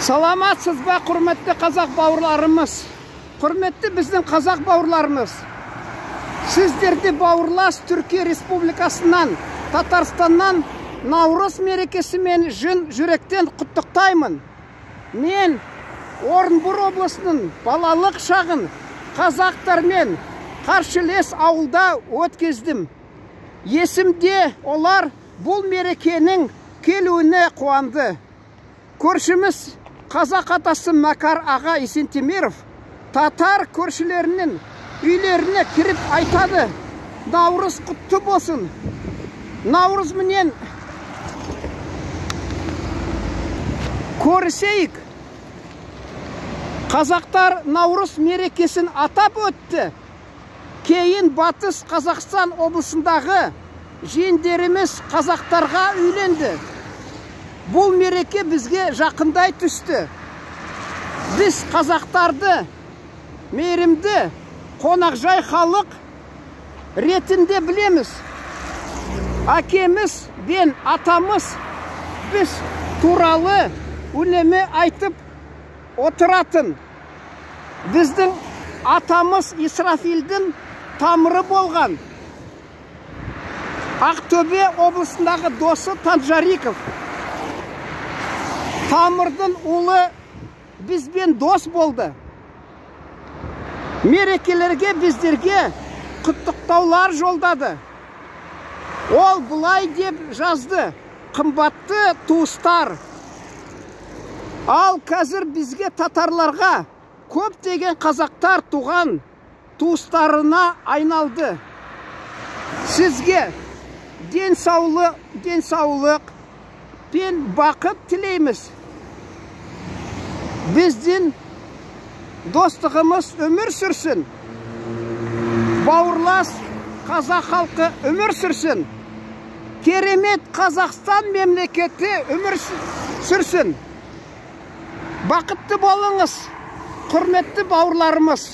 Саламатсыз ба, құрметті қазақ бауырларымыз? Құрметті біздің қазақ бауырларымыз. Сіздерді бауырлас Түркия Республикасынан, Татарстаннан Наурыз мерекесімен жын жүректен құттықтаймын. Мен Орынбор облысының балалық шағын қазақтармен қаршылес ауылда өткіздім. Есімде олар бұл мерекенің келуіне қуанды. Көршіміз қазақ атасы Макар аға Есентеміров татар көршілерінің үйлеріне кіріп айтады: Наурыз құтты болсын. Наурыз менен көрісейік. Қазақтар Наурыз мерекесін атап өтті. Кейін Батыс Қазақстан облысындағы жиендеріміз қазақтарға үйленді. Бұл мереке бізге жақындай түсті. Біз қазақтарды мейірімді, қонақжай халық ретінде білеміз. Әкеміз бен атамыз біз туралы үнемі айтып отыратын. Біздің атамыз Исрафилдің тамыры болған. Ақтөбе облысындағы досы Танжариков тамырдың ұлы бізбен дос болды. Мерекелерге біздерге құттықтаулар жолдады. Ол былай деп жазды: қымбатты туыстар, ал қазір бізге татарларға көптеген қазақтар туған туыстарына айналды. Сізге денсаулық пен бақыт тілейміз. Біздің достығымыз өмір сүрсін. Бауырлас қазақ халқы өмір сүрсін. Керемет Қазақстан мемлекеті өмір сүрсін. Бақытты болыңыз, құрметті бауырларымыз.